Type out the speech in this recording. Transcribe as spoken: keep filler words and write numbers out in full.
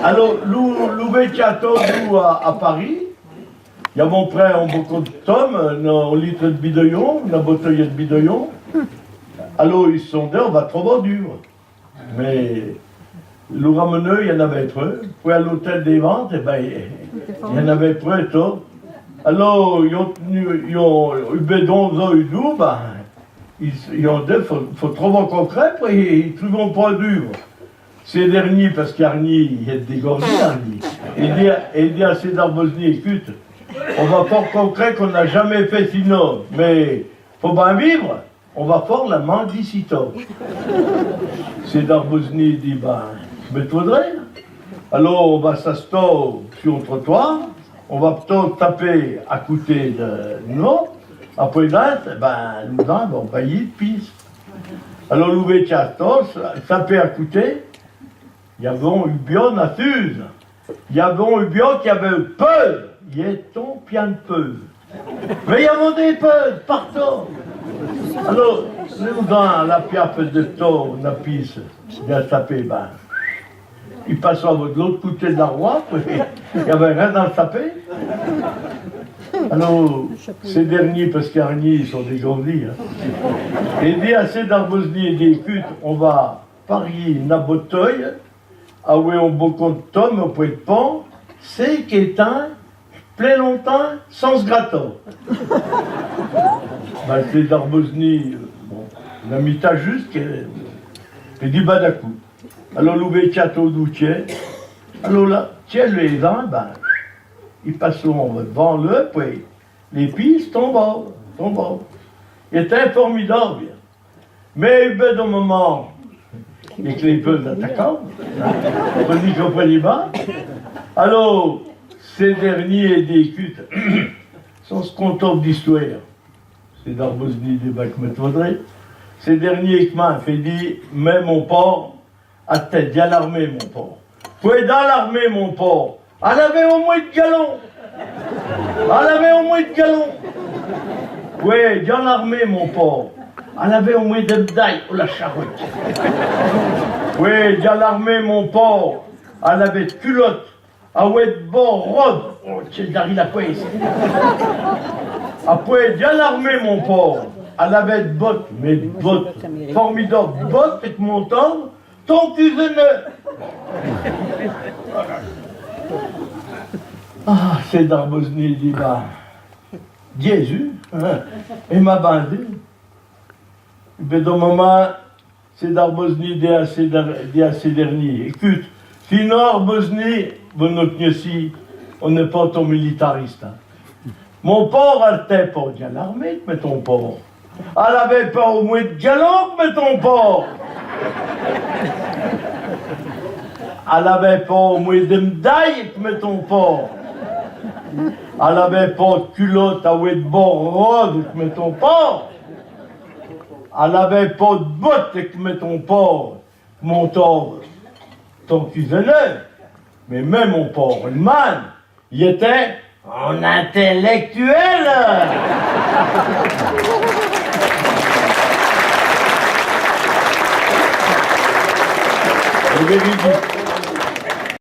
Alô, lou, lou vètchâ tâ dou a, a Parî, i avon prè on bocon de tome, on litre de bidoyon, ona botèye de bidoyon. Alô, i son dé, on va trovâ dou. Mé lou rameneu, i n'avé prè. Pouè a l'hôtel dé ventes, é bin, i n'avé prè tâ. Alô, i on, i on, i on, u bédon, zò, u dou, bin, i, i on dé, fô, fô trovâ concrè, pouè i, i trouvon prè dou. Sé dernié, paske Arni, i è dégordi, Arni. É di, é di a sé d'Arbosny, écoute, on va fé concrè qu'on n'a jamais fait sinon, mé fô bin vivre, on va fé la mendicité. Sé d'Arbosny di, bin, mé te voudré. Alô, on va s'astâ su on trottoir, on va ptô tapé a coté de nou, aprè date, bin, lou dame, on va y pisse. Alô, lou vètchâ tâ, tapé a coté, i avon u biô na suze. I avon u biô qui avé peu, i éton pian peu. Mé i avon dé peu partou. Alô, lou dame, la piafe de tâ, na pisse, i a tapé, bin. I passâ de l'ôte coté de la roi, pouè i avé rin a taper. Alô, sé dernié, paske Arni, i son dégordi, hein. É di a sé d'Arbosny, é di, écoute, on va parié na botèye, avoué on bocon de tome, on pouè de pan, sé qu'étin, plin lontin, san se gratâ. Bin, sé d'Arbosny, bon, na mitâ juste que, é di, bin, d'acoû. Alô, lou vètchâ tâ dou tchè. Alô, la, tchè, lé dame, bin, i passon devan lé, pouè lé pisse tonbâ, tonbâ. Étin formidâbe. Mé u bédon moman, é que lé peu atacan, hein, on dit qu'on peut y va. Alô, sé dernié é di, écoute, son se contâ d'istouére. Sé d'Arbosny di, bin, que mé te voudré. Sé dernié que m'a fé di, mé mon pâ, a té, dja l'armé, mon pâ. Pouè dja l'armé, mon pâ, al avé omoué de galon. Al avé omoué de galon. Pouè dja l'armé, mon pâ, al avé omoué de mdaye o la charrette. Pouè dja l'armé, mon pâ, al avé de culotte, avoué de bò rode. Oh, tchè, d'ari la pouè. Apouè dja l'armé, mon pâ, al avé de botte, mé de botte, formidâbe botte, é que mon tâ, ton cuzeneu. Ah, sé d'Arbosny di, bin, Jésus, hein, é m'a bandé. Bin, u bédon moman, sé d'Arbosny di a sé der-, di a sé dernié. Écoute, sinon Arbosny, bon, nou, ici, on n'est pas trop militariste, hein. Mon pâ, al té pâ dja l'armé, que mé ton pâ. Al avé pâ omoué de galon, que mé ton pâ. Al avé pâ omoué de mdaye, que mé ton pâ. Al avé pâ de culotte, avoué de bò rode, que mé ton pâ. Al avé pâ de botte, que mé ton pâ. Mon tâ, ton cuzeneu, mé, mé mon pâ, le man, i étin on intellectuel. É véridique.